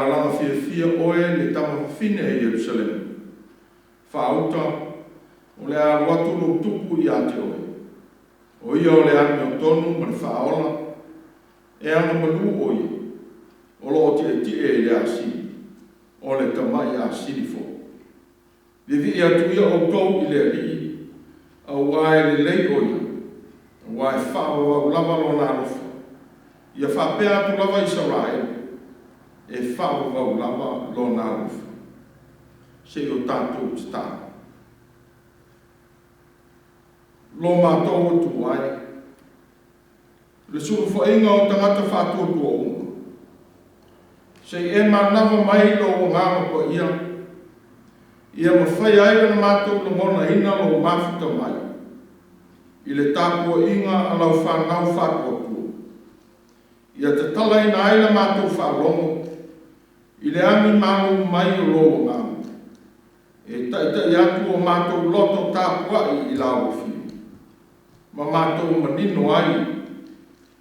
alalaga fiafia oe le tamafafine a Ierusalema, faauta, o le a alu atu lou tupu ia te oe, o ia o le amiotonu ma le faaola, e agamalu o ia, o lo o tietie i le asini, o le tamai asini foi. Vivii atu ia outou i le Alii, aua e lelei o ia, aua e faavavau lava lona alofa. Ia faapea atu lava Isaraelu, e faavavau lava lona alofa. Se i o tatou tatalo. Lo matou Atua e, le sulufaiga o tagata faatuatua uma, se i e manava mai lou Agaga Paia, ia mafai ai ona matou lagonaina lou mafuta mai i le tapuaiga a lau fanau faatuatua, ia tatalaina ai la matou faalogo i le agi malu mai o lou Agaga, e taitai atu o matou loto tapuai i lau Afio, ma matou manino ai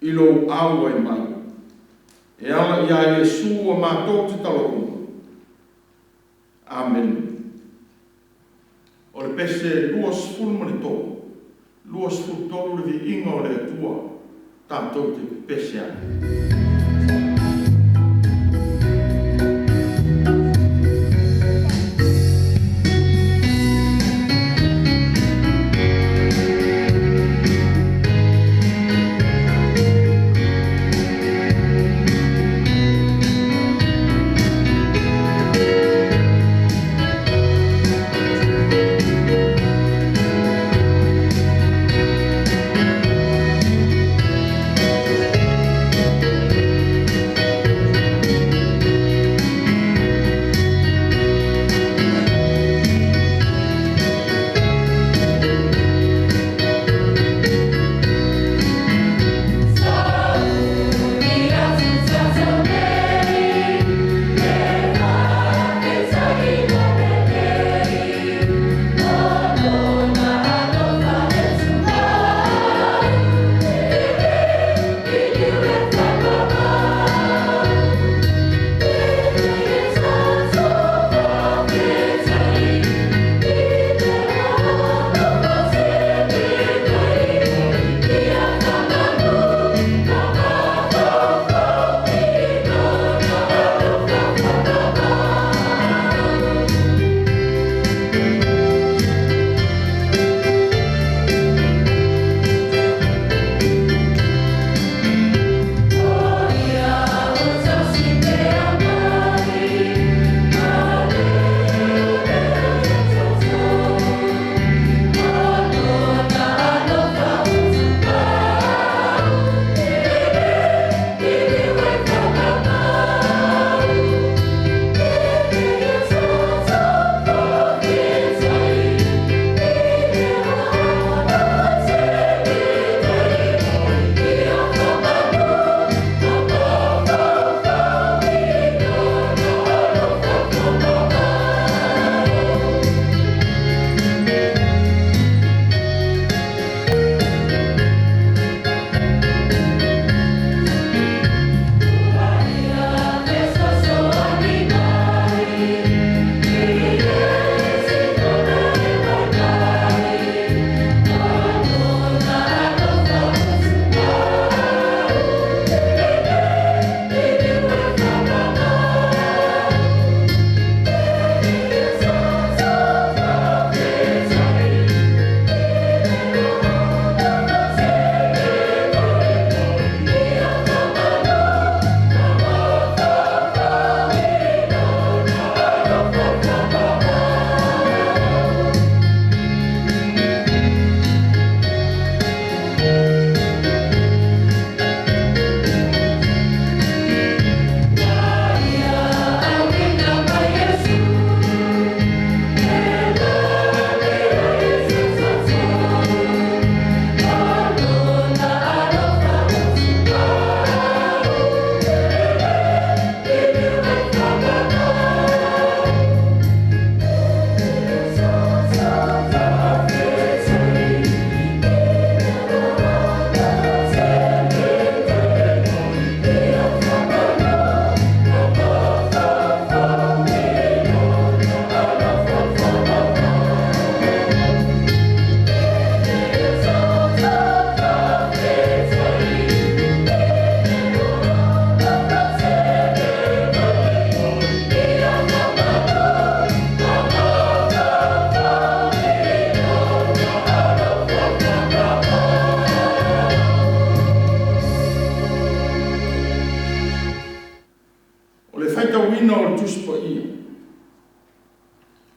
i lou auai mai, e ala ia Iesu a matou tatalo uma. Amene. O le pese 23, 23 le viiga o le Atua, tatou te pepese ai.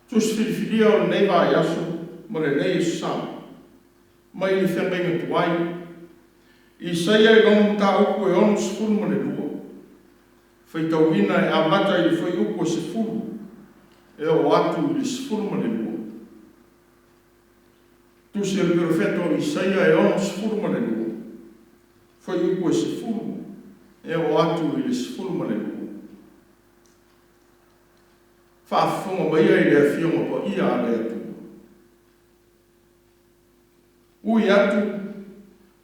Tusi filifilia o lenei vaiaso ma lenei Aso Sa, mai le Feagaiga Tuai, Isaia i lona mataupu e 62, faitauina e amata i le fuaiupu e 10 e oo atu i le 12. Tusi a le Perofeta o Isaia e 62, fuaiupu e 10 e oo atu i le 12. Faafofoga maia i le Afioga Paia a le Atua. Ui atu,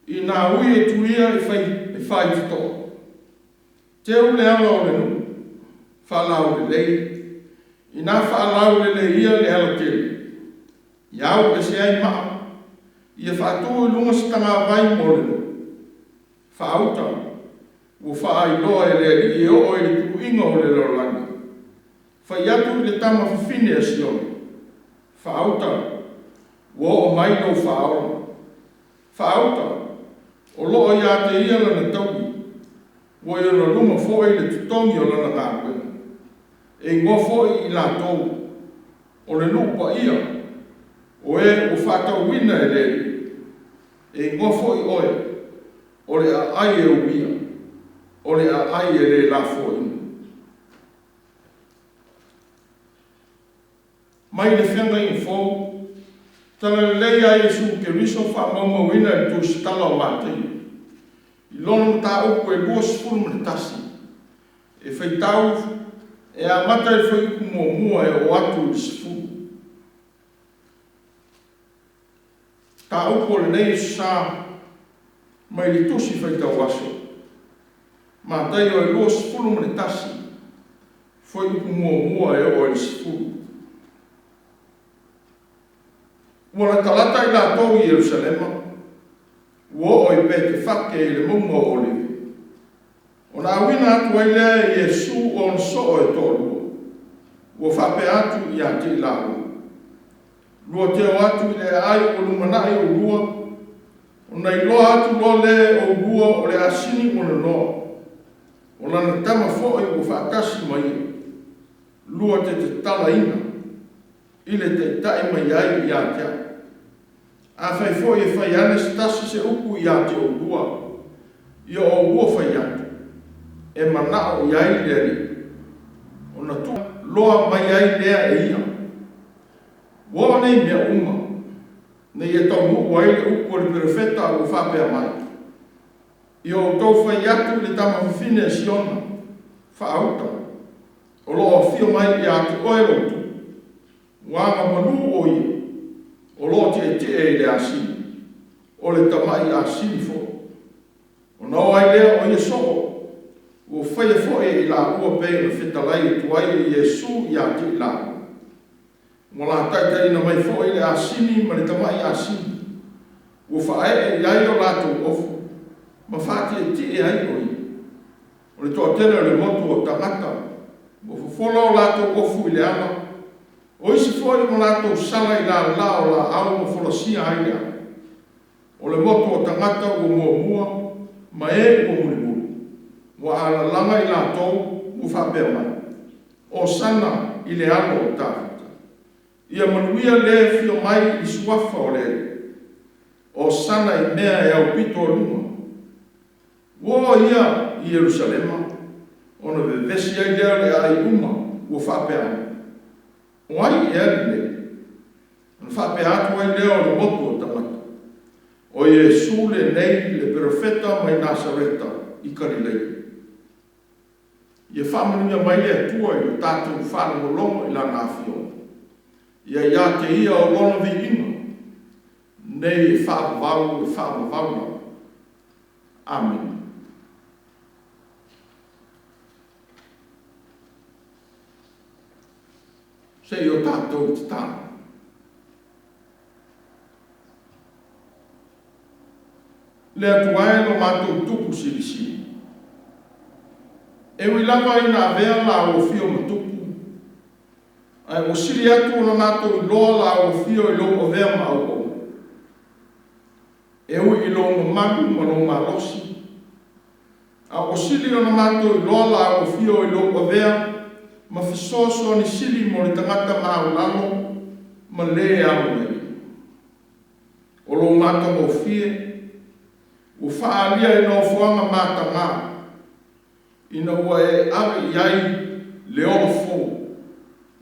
inā ui atu ia e faitotoa, teu le ala o le nuu, faalaulelei, inā faalauleleia le alatele, ia au ese ai maa, ia faatu i luga se tagavai mo le nuu. Faauta, ua faailoa e le Alii e oo i le tuluiga o le lalolagi. Fai atu i le tama fafine a Siona, Faauta, ua oo mai lou Faaola. Faauta, o lo o ia te ia lana taui, ua i ona luma foi le totogi o lana galuega. E igoa foi i latou, o le nuu paia, o e ua faatauina e le Alii. E igoa foi oe, o le aai e uia, o le aai e le lafoaina. Mai le Feagaiga Fou, Talalelei a Iesu Keriso faamaumauina e le Tusitala o Mataio, i lona mataupu e 21, e faitau e amata i le fuaiupu 1 e oo atu i le 10. Mataupu o lenei Aso Sa mai le Tusi Faitau Aso, Mataio e 21, fuaiupu 1 e oo i le 10. Ua latalata i latou i Ierusalema, ua oo i Petefake i le mauga o Olive, ona auina atu ai lea e Iesu o ona soo e toalua, ua faapea atu ia te i laua, Lua te o atu i le aai ua lumanai oulua, ona iloa atu loa lea e oulua o le asini ua nonoa, o lana tama foi ua faatasi ma ia, lua te tatalaina i le taitai mai ai ia te au. Afai foi e fai ane se tasi se upu ia te oulua, ia oulua fai atu, e manao i ai le Alii, ona tuu loa mai ai lea e ia. Ua oo nei mea uma, ina ia taunuu ai le upu a le perofeta ua faapea mai, Ia outou fai atu i le tama fafine a Siona, Faauta, o lo o afio mai ia te oe lou Tupu, ua agamalu o ia, o lo o tietie i le asini, o le tamai asini foi. Ona o ai lea o ia soo, ua faia foi e i laua pei ona fetalai atu ai e Iesu ia te i laua. Ua lataitaiina mai foi le asini ma le tamai asini, ua faaee i ai o latou ofu, ma faatietie ai o ia. O le toatele o le motu o tagata, ua fofola o latou ofu i le ala, o isi foi ua latou sala i lala o laau ma folasia ai le ala. O le motu o tagata ua muamua ma e ua mulimuli, ua alalaga i latou ua faapea mai, Osana i le alo o Tavita. Ia manuia le e afio mai i le suafa o le Alii. Osana i mea e aupito i luga. Ua oo ia i Ierusalema, ona vevesi ai lea o le aai uma ua faapea ane, O ai ea lenei? Ona faapea atu ai lea o le motu o tagata, O Iesu lenei le Perofeta mai Nasareta i Kalileia. Ia faamanuia mai le Atua i lo tatou faalogologo i Lana Afioga. Ia ia te Ia o Lona viiga, nei e faavavau e faavavau lava. Amene. Se i o tatou tatalo. Le Atua e lo matou Tupu Silisili, e ui lava ina avea la ua afio ma Tupu, ae ua sili atu ona matou iloa la ua afio i lou avea ma auauna. E ui i lou mamalu ma lou malosi, a ua sili ona matou iloa la ua afio i lou avea ma fesoasoani sili mo le tagata maualalo ma le amolele. O lou matagofie ua faaalia i nofoaga mataga ina ua e ave i ai le ola fou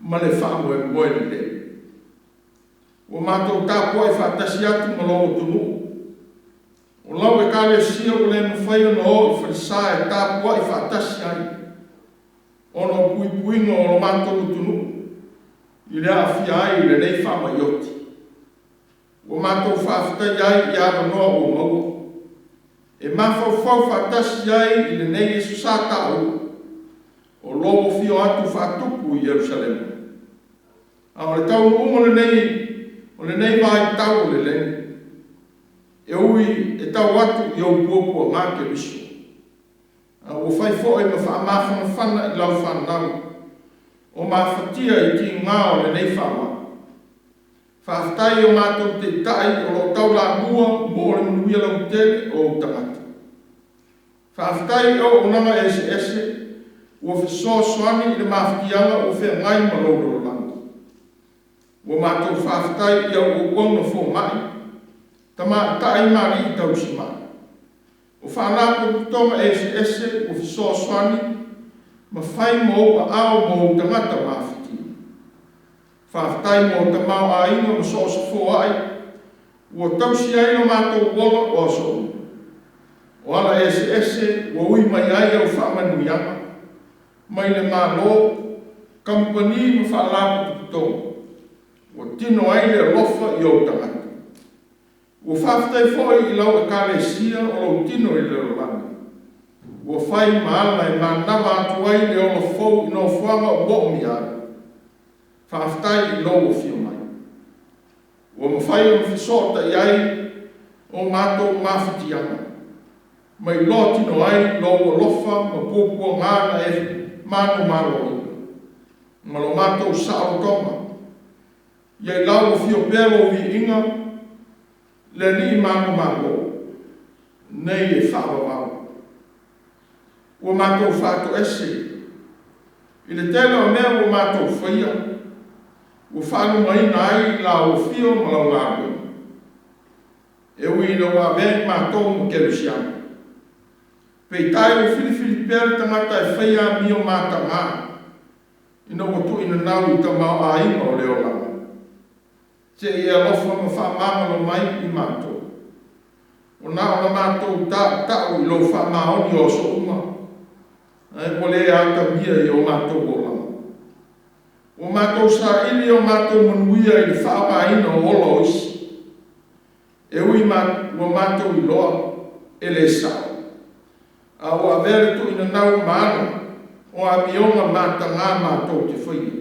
ma le faamoemoe lelei. Ua matou tapuai faatasi atu ma lou atunuu. O lau Ekalesia ua le mafai ona o i falesa e tapuai faatasi ai ona o puipuiga o lo matou atunuu i le aafia ai i lenei faamai oti. Ua matou faafetaia ai i avanoa ua maua e mafaufau faatasi ai i lenei Aso Sa taua o lou afio atu faatupu i Yerusalema. A o le taunuuga lenei o lenei vaitau o le leni, e ui e tau atu i ou puapuaga Keriso, a ua fai foi ma faamafanafana i lau fanau o mafatia i tiga o lenei faamai. Faafetai i o matou taitai o lo o taulamua mo le manuia lautele o ou tagata. Faafetai i auaunaga eseese ua fesoasoani i le mafatiaga ua feagai ma lou lalolagi. Ua matou faafetai i au auauna fomai, tamaitai ma alii tausimai, o faalapotopotoga eseese ua fesoasoani ma fai ma ou aao mo ou tagata mafatia. Faafetai mo tamaoaiga ma so o se foai ua tausi ai lo matou ola o aso uma. O ala eseese ua ui mai ai au faamanuiaga mai le Malo, kamupani ma faalapotopotoga ua tino ai le alofa i ou tagata. Ua faafetai foi i lau Ekalesia o lou tino i le lalolagi, ua fai ma ala e manava atu ai le ola fou i nofoaga o moomia ai. Faafetai i lou afio mai. Ua mafai ona fesootai ai o matou mafatiaga, ma iloa tino ai lou alofa ma puapuaga na e manumaloina, ma lo matou saolotoga. Ia i lau afio pea lou viiga, le Alii manumalo, nei e faavavau. Ua matou faatoese i le tele o mea ua matou faia, ua faalumaina ai lau afio ma lau galuega. E ui ina ua avea i matou ma kerisiano, peitai ua filifili pea le tagata e faia amio mataga ina ua tuuinanau i tamaoaiga o le olaga. Se i e alofa ma faamagalo mai i matou. Ua na ona matou tautau i lou faamaoni o aso uma, ae ua le atagia i o matou olaga. Ua matou saili o matou manuia i le faaaogaina o ola o isi, e ui ua matou iloa e le sao, a ua avea le tuuinanau ma ala o amioga mataga matou te faia.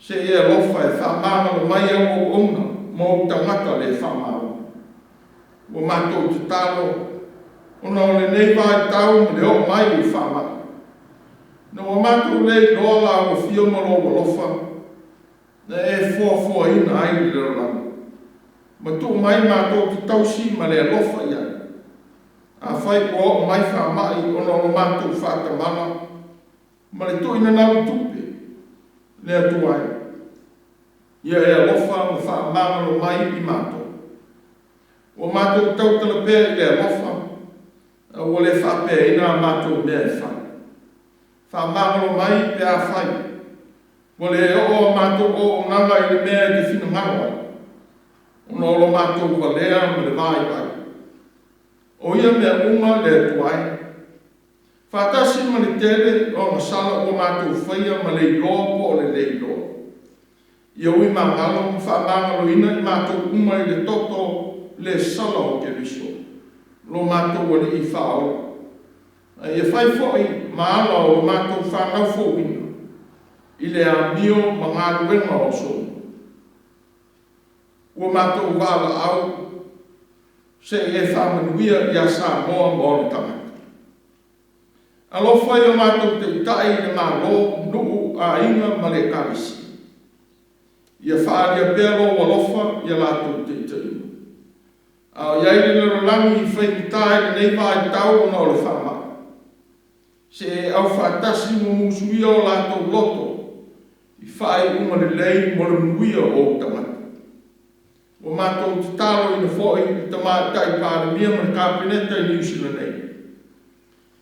Se i e alofa e faamagalo mai au auauna ma ou tagata le faamaoni. Ua matou tatalo ona o lenei vaitau ma le oo mai o le faamai, ina ua matou le iloa lau afio ma lou alofa na e foafoaina ai le lalolagi, ma tuu mai matou te tausi ma le alofa i ai. Afai ua oo mai faamai ona o lo matou faatamala ma le tuuinanau i tupe, le Atua e, ia e alofa ma faamagalo mai i matou. Ua matou tautala pea i le alofa, a ua le faapeaina a matou mea e fai. Faamagalo mai pe afai ua le oo a matou auaunaga i le mea e te finagalo ai, ona o lo matou valea ma le vaivai. O ia mea uma le Atua e, faatasi ma le tele o agasala ua matou faia ma le iloa po o le le iloa. Ia ui magalo ma faamagaloina i matou uma i le toto le sala o Keriso, lo matou Alii Faaola. A ia fai foi ma ala o lo matou fanau fouina i le amio ma galuega o aso uma. Ua matou valaau se i e faamanuia ia Samoa ma ona tagata. Alofa i o matou taitai i le Malo, nuu, aiga ma le Ekalesia. Ia faaalia pea lou alofa i a latou taitaiga. A o i ai le lalolagi i faigata i lenei vaitau ona o le faamai, Se e aufaatasi ma musuia o latou loto i faaiuga lelei mo le manuia o ou tagata. Ua matou tataloina foi i le Tamaitai Palemia ma le Kapeneta i Niu Sila nei,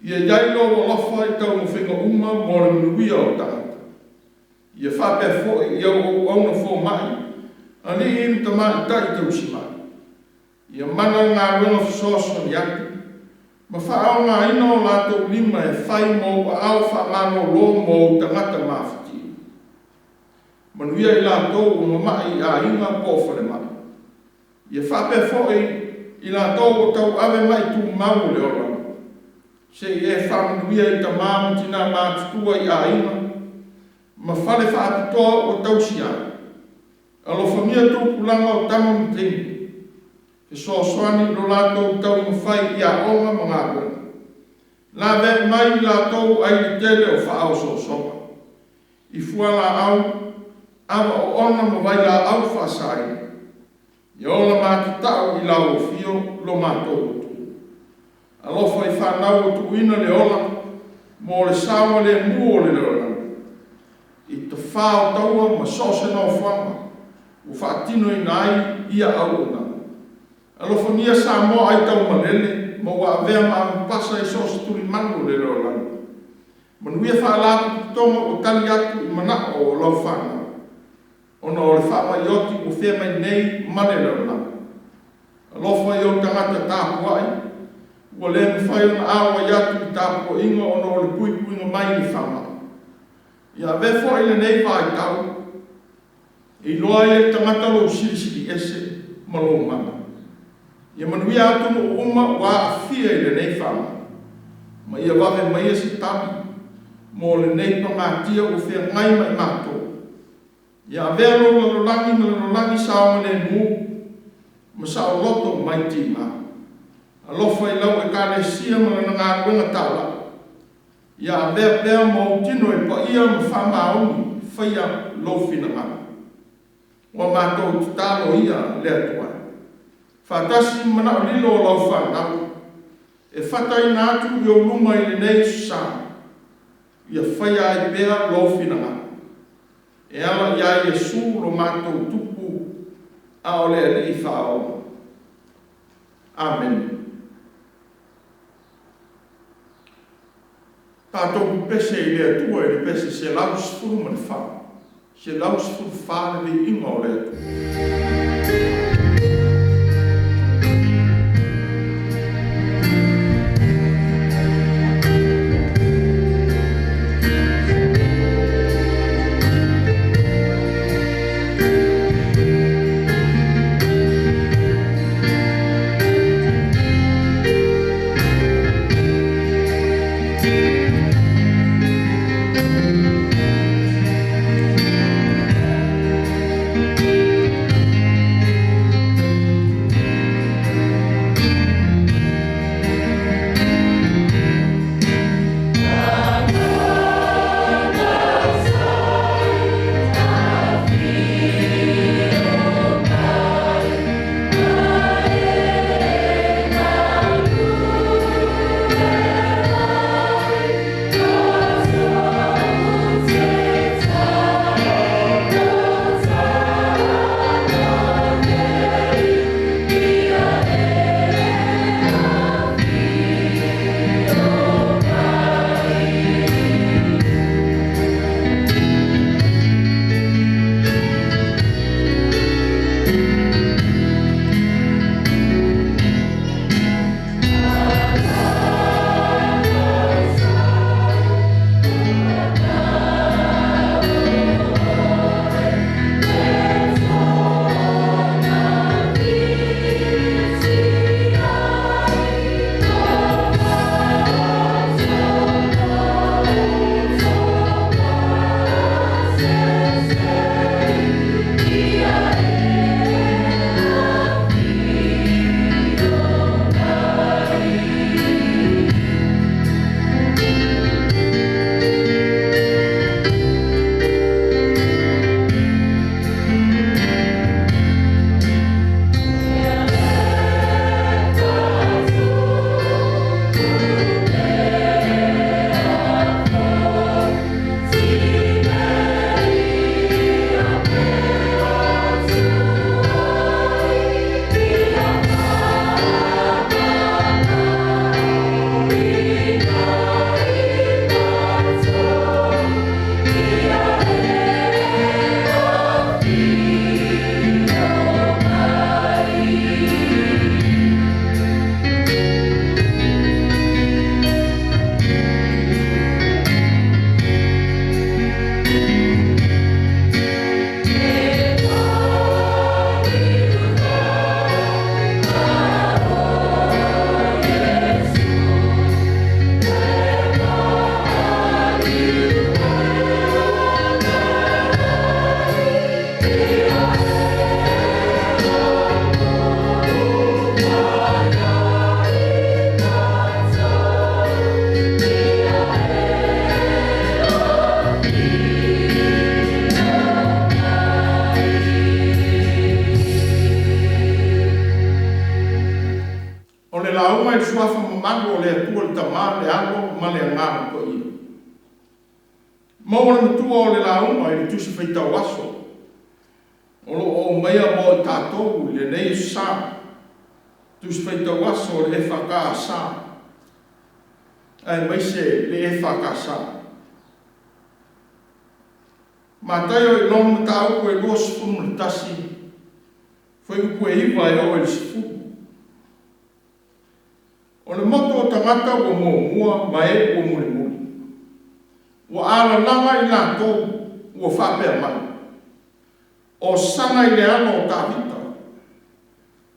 ia i ai lou alofa i taumafaiga uma mo le manuia o tagata. Ia faapea foi i au auauna fomai, alii ma tamaitai tausimai, ia mana le galuega fesoasoani atu, ma faaaogaina o latou lima e fai ma ou aao faamalolo mo ou tagata mafatia. Manuia i latou ua mamai i aiga po o falemai. Ia faapea foi i latou ua tauave ma'i tumau o le olaga. Se i e faamanuia i tama ma tina matutua i aiga ma fale faapitoa ua tausia ai. Alofagia tupulaga o tama ma teine, fesoasoani i lo latou taumafai i aoga ma galuega. Laveai mai i latou ai le tele o faaosoosoga, i fualaau, ava oona ma vailaau faasaina. Ia ola matatau i lau afio lo matou atunuu. Alofa i fanau ua tuuina le ola mo le saogalemu o le lalolagi, i tafā o taua ma so o se nofoaga ua faatinoina ai ia auaunaga. Alofagia Samoa aitaumalele ma ua avea ma avapapasa i so o se tulimanu o le lalolagi. Manuia Faalapotopotoga ua tali atu i manao o lau fanau ona o le faamai oti ua feagai nei ma le lalolagi. Alofa i ou tagata tapuai ua le mafai ona auai atu i tapuaiga ona o le puipuiga mai i le faamai. Ia avea foi lenei vaitau e iloa ai e le tagata lou Silisili Ese ma lou mana. Ia manuia atunuu uma ua aafia i lenei faamai, ma ia vave maia se tali mo lenei pagatia ua feagai ma i matou. Ia avea lou lalolagi ma lalolagi saogalemu ma saoloto mai tiga. Alofa i lau Ekalesia ma lana galuega taulai. Ia avea pea ma ou tino e paia ma faamaoni e faia lou finagalo. Ua matou tatalo ia le Atua e, faatasi ma manao lilo o lau fanau, e fataina atu i ou luma i lenei aso sa, ia faia ai pea lou finagalo. E ala ia Iesu lo matou Tupu a o le Alii Faaola. Amene. Tatou pepese i le Atua i le pese 114, 114 le viiga o le Atua. mamalu o le Atua le Tama, le Alo ma le Agaga Paia. Maua le matua o le lauga i le Tusi Faitau Aso o lo o aumaia mo i tatou i lenei Aso Sa, Tusi Faitau Aso o le EFKS aemaise le EFKS. Mataio i lona mataupu e 21, fuaiupu e 9 e oo i le 10. O le motu o tagata ua muamua ma e ua mulimuli, ua alalaga i latou ua faapea mai, Osana i le Alo o Tavita,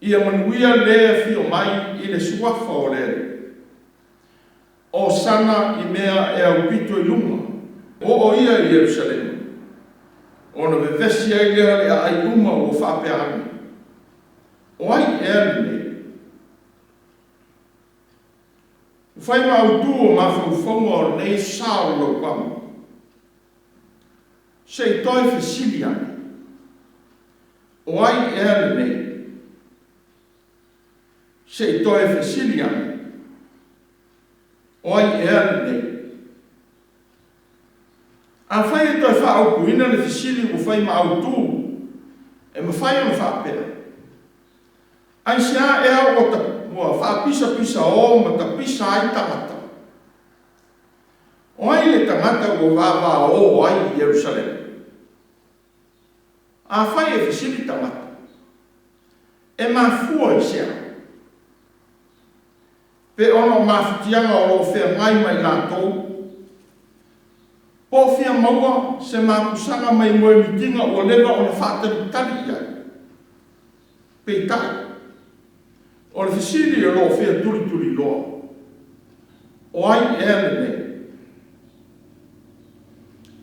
ia manuia le afio mai i le Suafa o le Alii. Osana i mea e aupito i luga. Oo ia i Ierusalema, ona vevesi ai lea o le aai uma ua faapea ane, O ai ea lenei? Ua fai ma autu o mafaufauga o lenei sa o le laupaga. Se i toe fesili ane, O ai ea lenei? Se i toe fesili ane, O ai ea lenei? Afai e toe faaupuina le fesili ua fai ma autu, e mafai ona faapea, Aisea ea ua faapisapisaō ma tapisa ai tagata? O ai le tagata ua vavaō ai i Ierusalema? Afai e fesili tagata, e mafua i se a? Pe ona o mafatiaga o lo o feagai ma i latou, po o fia maua se mapusaga mai moemitiga ua leva ona faatalitali i ai. Peitai, o le fesili o lo o fia tulituliloa, O ai ea lenei?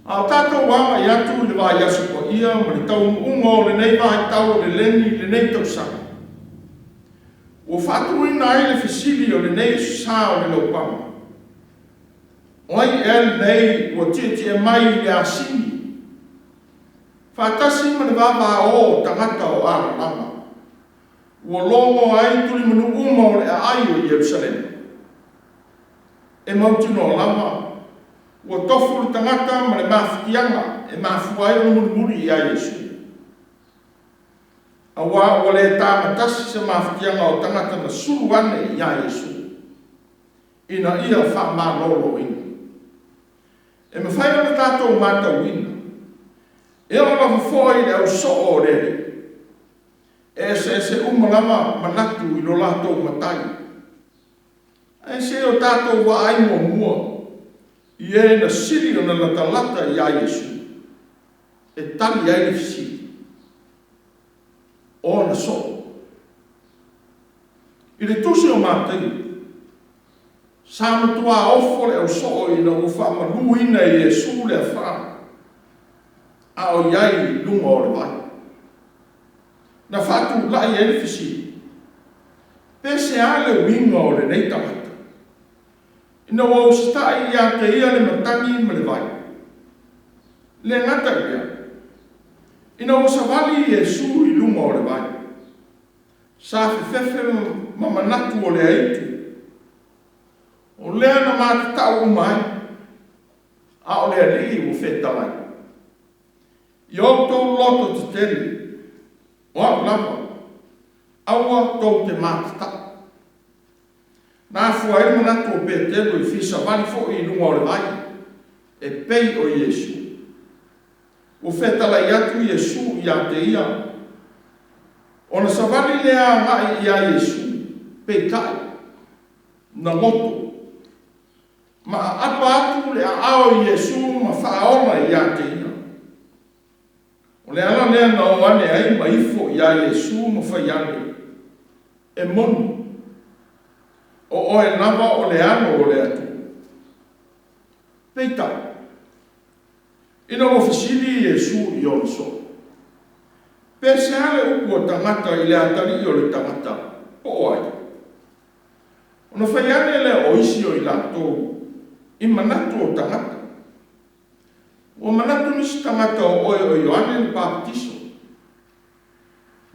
A o tatou agai atu i le vaiaso paia ma le taunuuga o lenei vaitau o le leni i lenei tausaga, ua faatuina ai le fesili o lenei sa o le laupaga, O ai ea lenei ua tietie mai i le asini, faatasi ma le vavaō o tagata o alalaga, ua logo ai tulimanu uma o le aai o Ierusalema? E mautinoa lava, ua tofu le tagata ma le mafatiaga e mafua ai ona mulimuli ia Iesu. Aua ua le tagatasi se mafatiaga o tagata na sulu ane iā Iesu, ina ia faamaloloina. E mafai ona tatou matauina, e oo lava foi i le au soo o le Alii, e eseese uma lava manatu i lo latou matai. Ae se i o tatou vaai muamua i e na sili ona latalata iā Iesu e tali ai le fesili, o ona soo. I le Tusi o Mataio, sa matuā ofo le au soo ina ua faamaluina e Iesu le afa a o i ai i luga o le vai. Na faatulai ai le fesili, Pe se a le uiga o lenei tagata, ina ua usitai ia te ia le matagi ma le vai? Le gata i lea, ina ua savali Iesu i luga o le vai, sa fefefe ma manatu o le aitu, o lea na matatau uma ai, a o le Alii ua fetalai. I outou loto tetele, o au lava, aua tou te matatau. Na afua ai le manatu o Petelo e fia savali foi i luga o le vai, e pei o Iesu. Ua fetalai atu Iesu ia te ia, ona savali lea agai iā Iesu, peitai, na goto, ma aapa atu le aao i Iesu ma faaola ia te ia. O le ala lea na o ane ai ma ifo iā Iesu ma fai ane, E moni, o oe lava o le Alo o le Atua. Peitai, ina ua fesili Iesu i ona soo, Pe se a le upu a tagata i le atalii o le tagata, po o ai? Ona fai ane lea o isi o i latou i manatu o tagata. Ua manatu nisi tagata o oe o Ioane le Papatiso.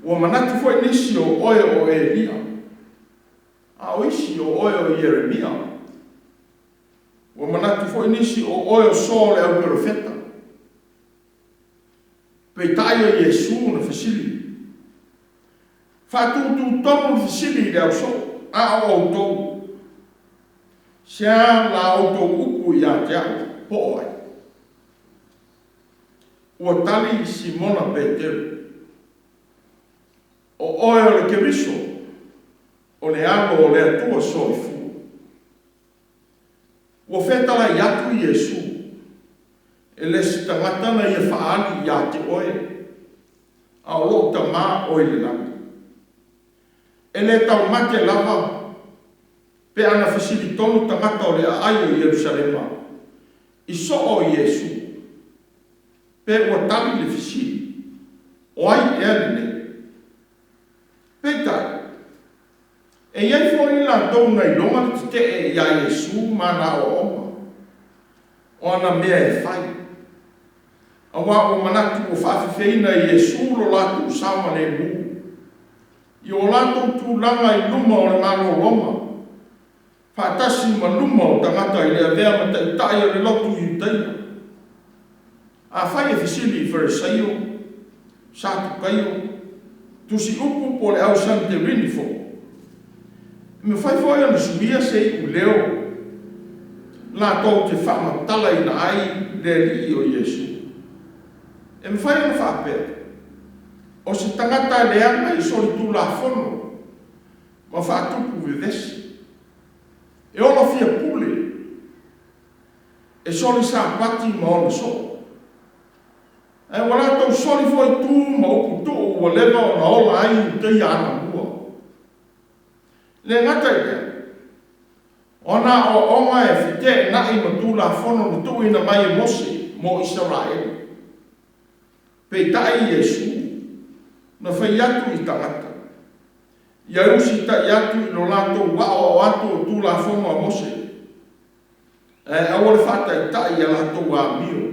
Ua manatu foi nisi o oe o Elia. A o isi, o oe o Ieremia. Ua manatu foi nisi o oe o So le auperofeta. Peitai o Iesu na fesili, Faatututonu le fesili i le ausoo, a o outou, se a la outou upu ia te a'u, po o ai? Ua tali Simona Petelo, O oe o le Keriso, o le Alo o le Atua soifua. Ua fetalai atu Iesu, E le se tagata na ia faaali ia te oe, a o lo'u Tama o i le lagi. E le taumate lava pe a na fesili tonu tagata o le aai o Ierusalema i soo o Iesu, pe ua tali le fesili, O ai ea lenei? Peitai, e i ai foi i latou na iloga le tetee iā Iesu ma ana aoaoga, o ana mea e fai, aua ua manatu ua faafefeina e Iesu lo latou saogalemu i o latou tulaga i luma o le Malo Roma, faatasi ma luma o tagata i le avea ma taitai o le lotu Iutaia. Afai e fesili i Farisai, Satukaio, Tusi Upu po o le au Saneterini foi, e mafai foi ona suia se iuleo latou te faamatalaina ai le Alii o Iesu. E mafai ona faapea, o se tagata e leaga i solitulafono ma faatupu vevesi, e ola fia pule, e soli Sapati ma ona soo. Ae ua latou soli foi tu ma upu tuu ua leva ona ola ai Iutaia anamua. E le gata i lea, o ana aoaoga e feteenai ma Tulafono na tuuina mai e Mose mo Isaraelu. Peitai Iesu na fai atu i tagata, ia usitai atu i lo latou aoao atu o Tulafono a Mose, ae aua le faataitai i a latou amio.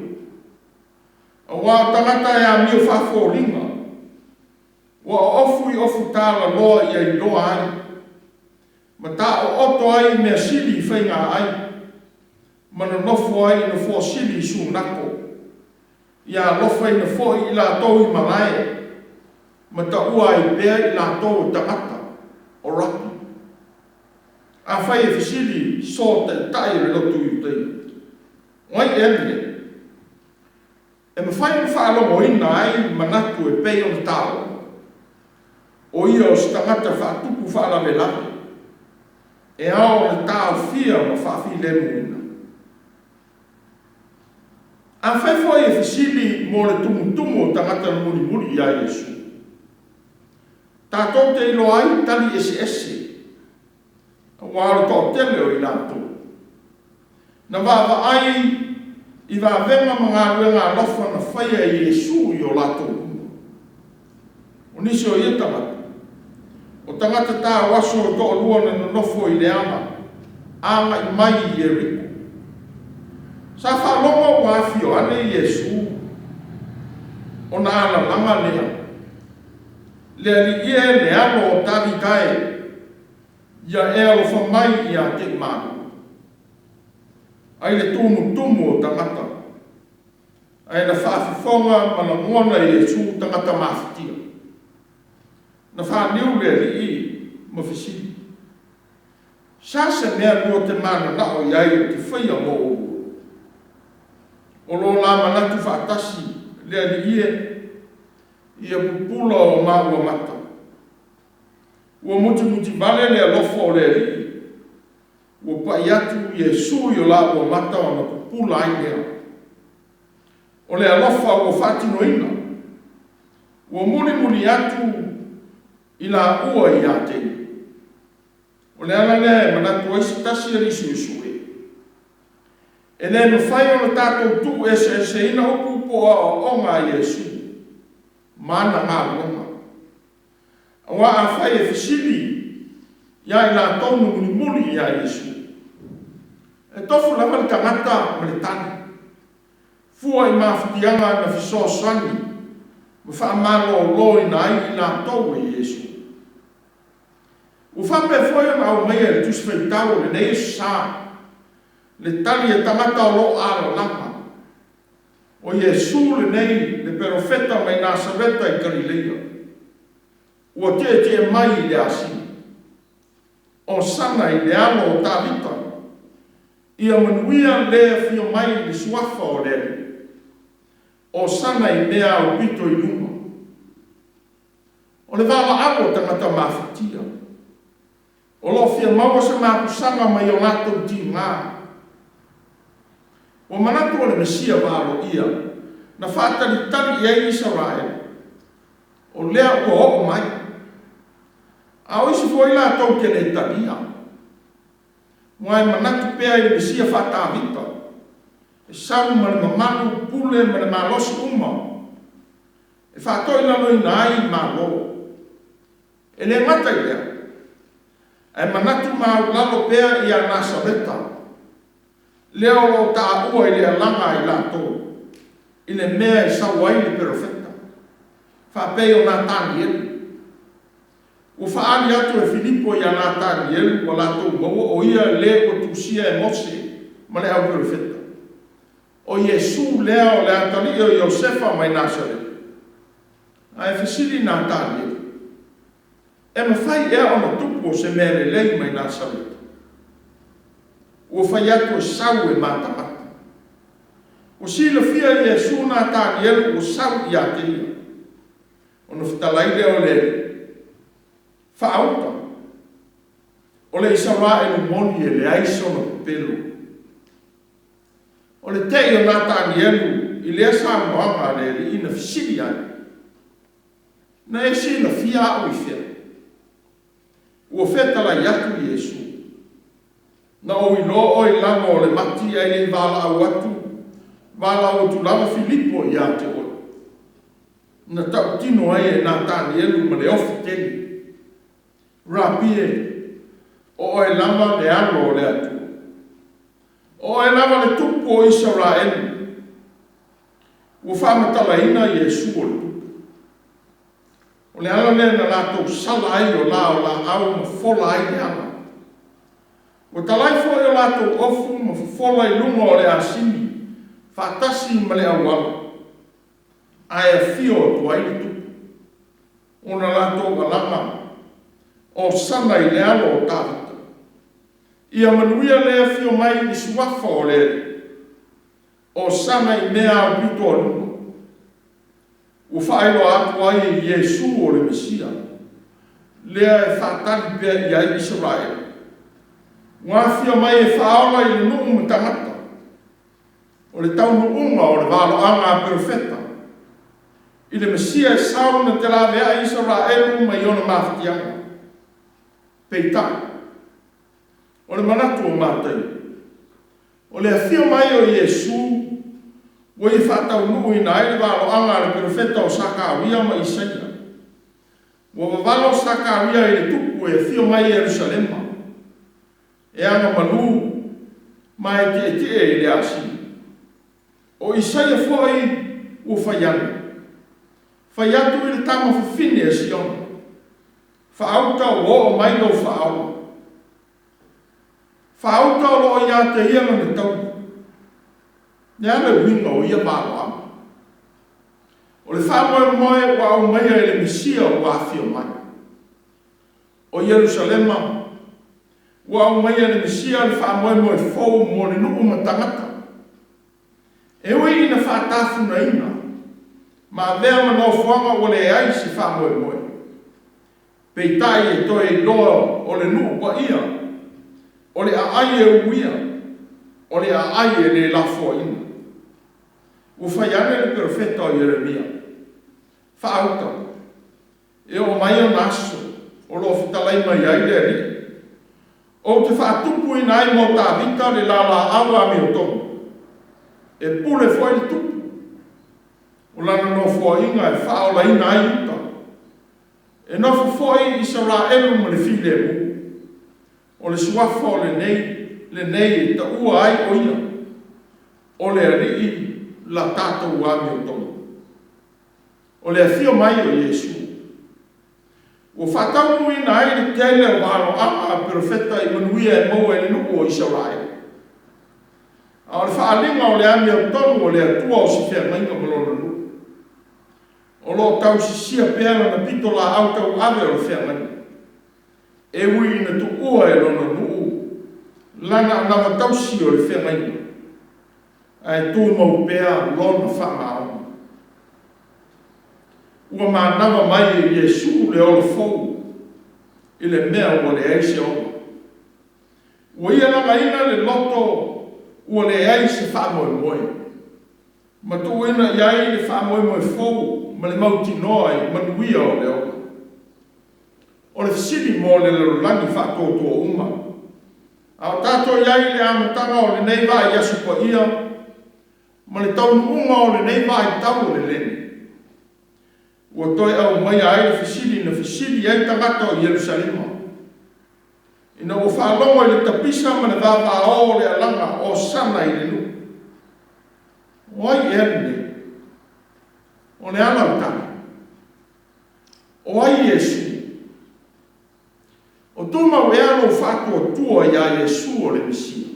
Aua o tagata e amio faafoliga, ua oofu i ofu talaloa ia iloa ai, ma taooto ai i mea sili i faigaaai, ma nonofo ai i nofoa sili i sunako, ia alofaina foi i latou i malae, ma taua ai pea i latou e tagata, o Rapi. Afai e fesili so taitai o le lotu Iutaia, O ai ea lenei? E mafai ona faalogoina ai manatu e pei ona taua, o ia o se tagata faatupu faalavelave, e ao ona taofia ma faafilemuina. Afai foi e fesili mo le tumutumu o tagata na mulimuli iā Iesu, tatou te iloa ai tali eseese, aua o le toatele o i latou na vaavaai i vavega ma galuega alofa na faia e Iesu i o latou luma. O nisi o ia tagata, o tagata tauaso e toalua na nonofo i le ala agai mai i Ieriko. Sa faalogo ua afio ane Iesu ona alalaga lea, Le Alii e, le Alo o Tavita e, ia e alofa mai ia te i maua. Ai le tumutumu o tagata, ae na faafofoga ma lagona e Iesu tagata mafatia. Na faaniu le Alii ma fesili, Sa se mea lua te mananao i ai ou te faia mo oulua? O lo la manatu faatasi, le Alii e, ia pupula o maua mata. Ua mutimutivale le alofa o le Alii, ua pai atu Iesu i o laua mata ona pupula ai lea. O le alofa ua faatinoina, ua mulimuli atu i laua ia te ia. O le ala lea e manatu ai se tasi alii suesue, e le mafai ona tatou tuueseeseina upu po o aoaoga a Iesu ma ana galuega. Aua afai e fesili ia i latou na mulimuli iā Iesu, e tofu lava le tagata ma le tali, fua i mafatiaga na fesoasoani ma faamaloloina ai i latou e Iesu. Ua faapea foi ona aumaia e le Tusi Faitau o lenei Aso Sa le tali a tagata o lo o alalaga, o Iesu lenei le Perofeta mai Nasareta i Kalileia, ua tietie mai i le asini. Osana i le Alo o Tavita, ia manuia le afio mai i le Suafa o le Alii. Osana i mea aupito i luga. O le valaau a tagata mafatia, o lo o fia maua se mapusaga mai o latou tiga. Ua manatu o le Mesia valoia na faatalitali i ai Isaraelu, o lea ua oo mai. A o isi foi latou te le talia, aua e manatu pea i le Mesia faa-Tavita, e sau ma le mamalu, pule ma le malosi uma e faatoilaloina ai Malo. E le gata i lea, ae manatu maualalo pea ia Nasareta, lea o lo o taua i le alaga a i latou, i le mea e sau ai le Perofeta, faapei o Natanielu. Ua faaali atu e Filipo ia Natanielu ua latou maua o ia le ua tusia e Mose ma le au Perofeta, o Iesu lea o le atalii o Iosefa mai Nasareta. Ae fesili Natanielu, E mafai ea ona tupu o se mea lelei mai Nasareta? Ua fai atu e sau e matamata. Ua silafia e Iesu Natanielu ua sau ia te ia. Ona fetalai lea o le Alii, Faauta, o le Isaraelu moni e leai sona pepelo. O le tei o Natanielu i lea saunoaga a le Alii na fesili ai, Na e silafia au i fea? Ua fetalai atu Iesu, Na ou iloa oe i lalo o le mati ae le i valaau atu, valaau atu lava Filipo ia te oe. Na tautino ai e Natanielu ma le ofi tele, Rapi e, o oe lava le Alo o le Atua. O oe lava le Tupu o Isaraelu. Ua faamatalaina Iesu o le Tupu. O le ala lea na latou sala ai o la o laau ma fola ai le ala. Ua talai foi o latou ofu ma fofola i luga o le asini faatasi ma le auala, ae afio atu ai le Tupu, ona latou alaga, Hosana i le Alo o Tavita. Ia manuia le afio mai i le Suafa o le Alii. Hosana i mea aupito a luga. Ua faailoa atu ai e Iesu o le Mesia, lea e faatali pea i ai Isaraelu. Ua afio mai e faaola i le nuu ma tagata. O le taunuuga o le valoaga a Perofeta, i le Mesia e sau na te laveai Isaraelu mai ona mafatiaga. Peitai, o le manatu o Mataio, O le afio mai o Iesu ua ia faataunuuina ai le valoaga a le perofeta o Sakauia ma Isaia. Ua vavalo Sakauia i le Tupu e afio mai i Ierusalema, e agamalu ma e tietie i le asini. O Isaia foi ua fai ane, Fai atu i le tama fafine a Siona, Faauta ua oo mai lou faaola. Faauta o lo o ia te ia lana taui. Le a le uiga o ia valoaga? O le faamoemoe ua aumaia e le Mesia ua afio mai. O Ierusalema, ua aumaia e le Mesia le faamoemoe fou mo le nuu ma tagata. E ui ina faatafunaina ma avea ma nofoaga ua leai se faamoemoe, Peitai e toe iloa o le nuu paia, o le aai e uia, o le aai e le lafoaina. Ua fai ane le perofeta o Ieremia, Faauta, e oo mai ona aso o lo o fetalai mai ai le Alii, ou te faatupuina ai mo Tavita le lalaau amiotonu, e pule foi le tupu, o lana nofoaiga e faaolaina ai uta. E nofo foi Isaraelu ma le filemu. O le suafa o lenei, lenei e taua ai o ia, o le Alii la tatou amiotonu. O le afio mai o Iesu. Ua faataunuuina ai le tele o valoaga a perofeta i manuia e maua e le nuu o Isaraelu. A o le faaaliga o le amiotonu a le Atua o se feagaiga ma Lona nuu. O lo o tausisia pea Lana pitolaau tauave o le feagaiga, e ui ina tuua e Lona nuu Lana anava tausi o le feagaiga, ae tumau pea Lona faamaoni. Ua manava mai e Iesu le ola fou i le mea ua leai se ola. Ua Ia lagaina le loto ua leai se faamoemoe, ma tuuina i ai le faamoemoe fou ma le mautinoa i manuia o le ola. O le fesili mo le lalolagi faatuatua uma, a o tatou i ai i le amataga o lenei vaaiaso paia ma le taunuuga o lenei vaitau o le leni, ua toe aumaia ai le fesili na fesili ai tagata o Ierusalema, ina ua faalogo i le tapisa ma le vavao o le alaga, Hosana i le nuu. O ai ea lenei? O le a lau tali? O ai Iesu? O tumau ea lou faatuatua ia Iesu o le Mesia?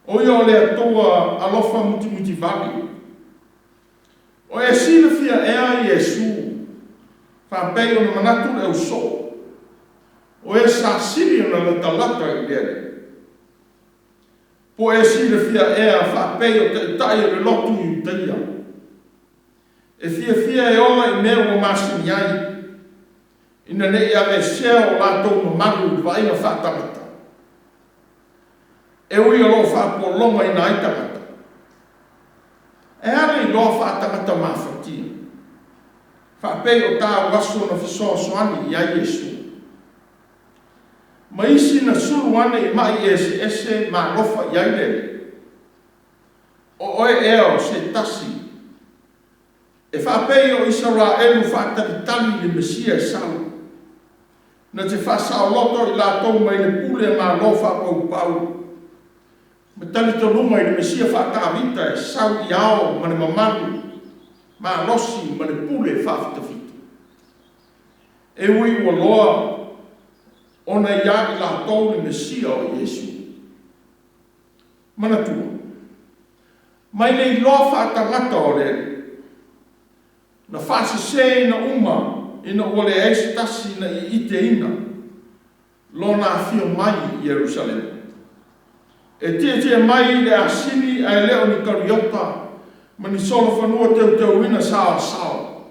O ia o le Atua alofa mutimutivale. O e silafia ea Iesu, faapei ona manatu le ausoo, o e sa sili ona latalata i le Alii? Po o e silafia ea faapei o taitai o le lotu Iutaia, e fiafia e ola i mea ua masani ai, ina ne i aveesea o latou mamalu i le vaaiga faatagata, e ui o lo o faapologaina ai tagata? E a le iloa faatagata mafatia, faapei o tāu aso na fesoasoani i ai Iesu, ma isi na sulu ane i ma'i eseese ma alofa i ai le Alii? O oe ea o se tasi e faapei o Isaraelu faatalitali i le Mesia e sau, na te faasaoloto i latou mai le pule a Malo faapaupau, ma talitonuga i le Mesia faa-Tavita e sau i ao ma le mamalu malosi ma le pule faafitafita? E ui ua loa ona ia i latou le Mesia o Iesu. Manatua, mai le iloa faatagata o le Alii, na faaseseina uma ina ua leai se tasi na iiteina Lona afio mai i Ierusalema. E tietie mai i le asini ae le o ni kariota ma ni solofanua teuteuina saoasaoa.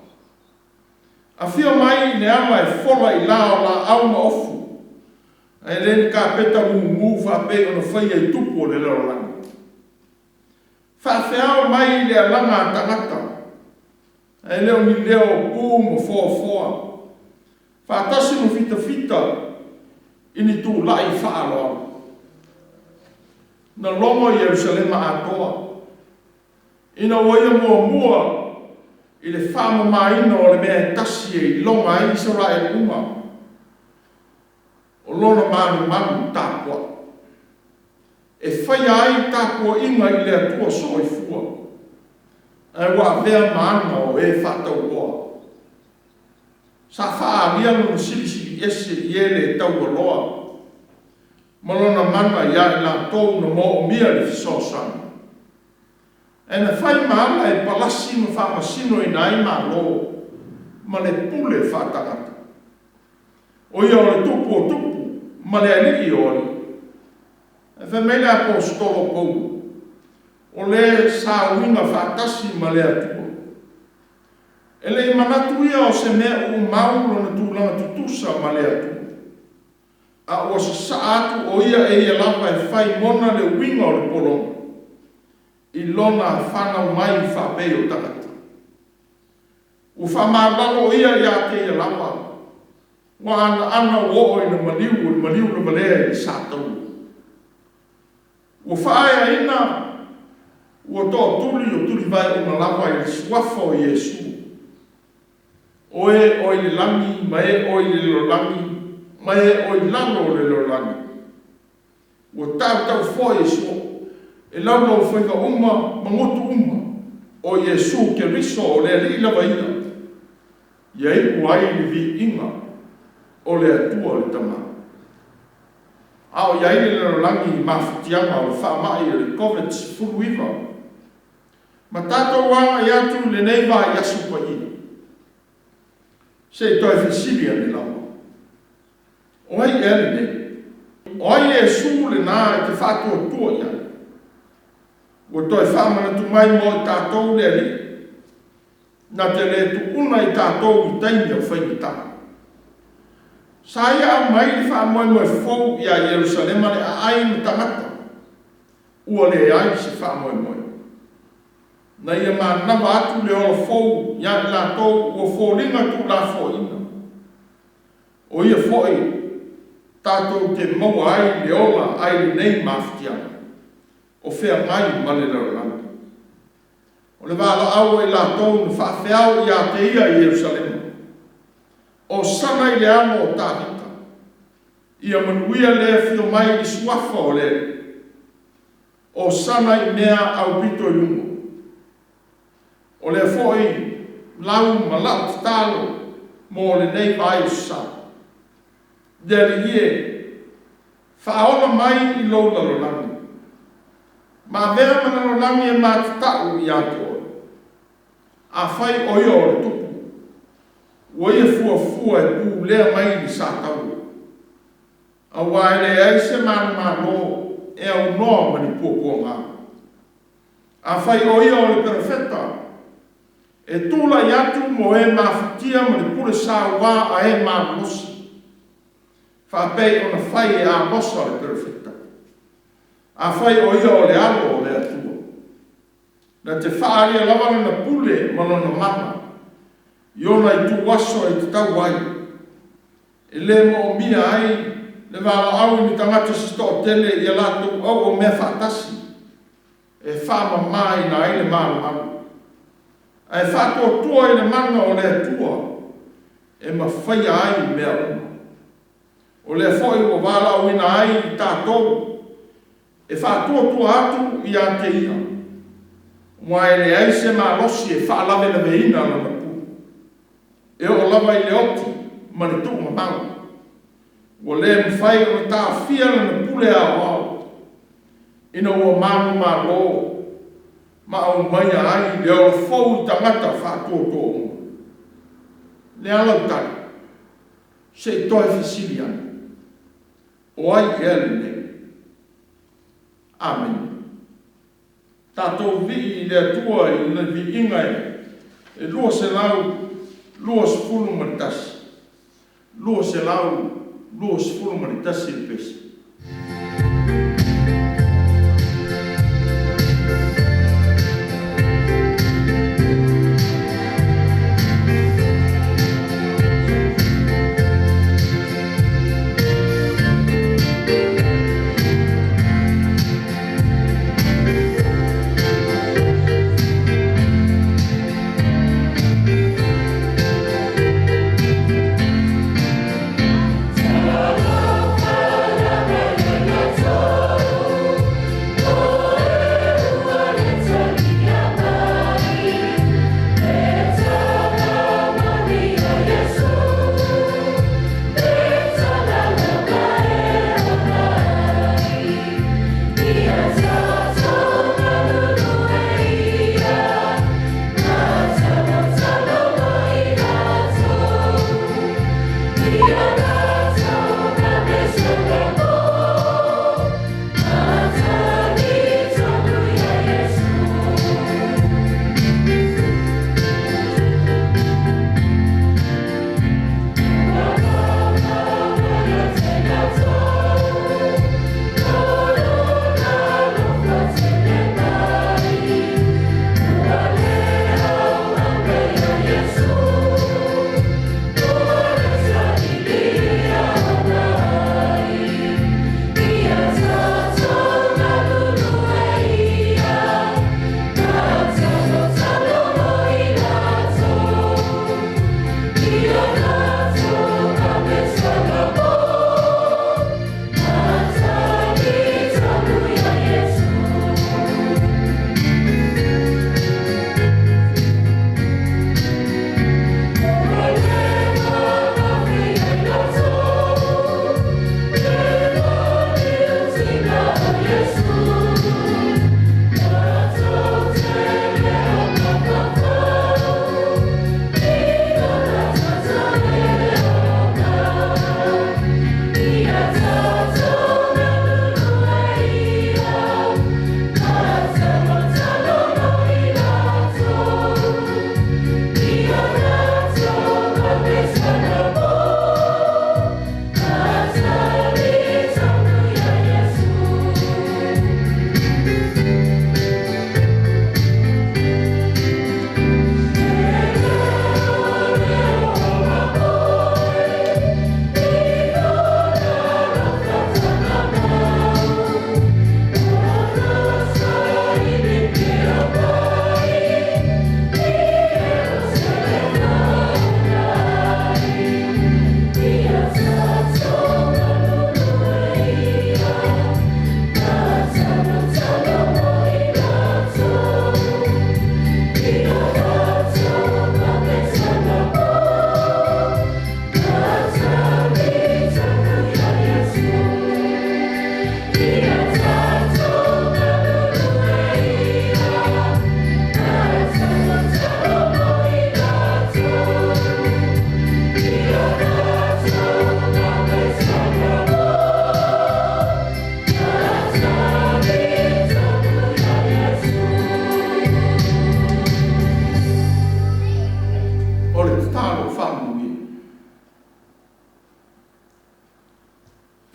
Afio mai i le ala e fola i la o laau ma ofu, ae le ni kapeta mumu faapei ona faia i tupu o le lalolagi. Faafeao mai i le alaga a tagata, ae le o ni leo o pu ma foafoa, faatasi ma fitafita i ni tula'i faaaloalo. Na logo Ierusalema atoa, ina ua ia muamua i le faamamaina o le mea e tasi e iloga ai Isaraelu uma, o lona malumalu tapuai, e faia ai tapuaiga i le Atua Soifua, ae ua avea ma aga o e faatauoa. Sa faaalia lona silisili ese i e le taualoa ma lona mana ia i latou na moomia le fesoasoani. Ae na fai ma ala e palasi ma faamasinoina ai Malo ma le pule faatagata. O ia o le Tupu o tupu ma le Alii o alii. Ae fai mai le Aposetolo o Paulo, o le sa uiga faatasi ma le Atua. E le i manatu ia o se mea uumau lona tulaga tutusa ma le Atua, a ua sasaa atu o ia e ia lava e fai mona le uiga o le pologa i lona fanau mai faapei o tagata. Ua faamaualalo o ia ia te ia lava, ua anaana ua oo ina maliu o le maliu lava lea i le sataua. Ua faaeaina ua tootuli o tulivae uma lava i le suafa o Iesu, o e o i le lagi ma e o i le lalolagi ma e o i lalo o le lalolagi. Ua tautau foi e soo e laulaufaiva uma ma gutu uma, o Iesu Keriso o le Alii lava ia. Ia iu ai le viiga o le Atua le Tama. A o i ai le lalolagi i mafatiaga o le faamai o le Koviti-19, ma tatou agai atu i lenei vaiaso paia, se i toe fesili ane lava, O ai ea lenei? O ai Iesu lena e te faatuatua i ai? Ua toe faamanatu mai mo i tatou le Alii, na te le tuuna i tatou i taimi o faigata. Sa ia aumai le faamoemoe fou ia Ierusalema le aai ma tagata, ua leai se faamoemoe. Na ia manava atu le ola fou ia i latou ua foliga tuulafoaiina. O ia foi tatou te maua ai le ola ai lenei mafatiaga o feagai ma le lalolagi. O le valaau a i latou na faafeao ia te ia i Ierusalema, Hosana i le alo o Tavita, ia manuia le afio mai i le suafa o le Alii, Hosana i mea aupito i luga. O lea foi lau ma lau tatalo mo lenei vaiaso sa. Le Alii e, faaola mai i lou lalolagi, ma avea ma lalolagi e matatau ia te oe. Afai o ia o le Tupu, ua ia fuafua e pulea mai le sataua, aua e leai se manumalo e aunoa ma ni puapuaga. Afai o ia o le Perofeta, e tulai atu mo e mafatia ma le pule saua a e malolosi, faapei ona fai e Amosa le Perofeta. Afai o ia o le Alo o le Atua, na te faaalia lava lana pule ma lona mana i ona ituaso e tatau ai, e le moomia ai le valaau i ni tagata se toatele ia latou auomea faatasi e faamamaina ai le malumalu, ae faatuatua i le mana o le Atua e mafaia ai mea uma. O lea foi ua valaauina ai i tatou e faatuatua atu ia te ia, aua e leai se malosi e faalavelaveina lana pule, e oo lava i le oti ma le tuugamau, ua le mafai ona taofia lana pule aoao, ina ua manumalo ma aumaia ai le ola fou i tagata faatuatua uma. Le a lau tali? Se i toe fesili ane. O ai ea lenei? Amene. Tatou vii i le Atua i le viiga e 221, 221 le pese. Talofa lava ia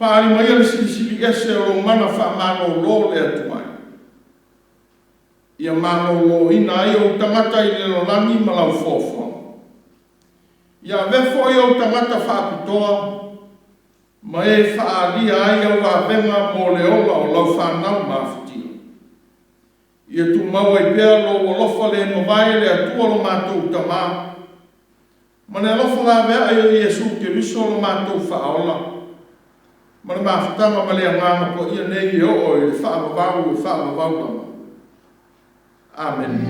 Faaali maia le silisili ese o lou mana faamalolo le atu ai, ia maloloina ai ou tagata i le lalolagi ma lau foafoaga. Ia avea foi ou tagata faapitoa ma e faaalia ai au vavega mo le ola o lau fanau mafatia. Ia tumau ai pea lou alofa le mavae le Atua lo matou Tama, ma le alofa laveai o Iesu Keriso lo matou Faaola, ma le mafutaga ma le Agaga Paia nei e oo i le faavavau e faavavau lava. Amene.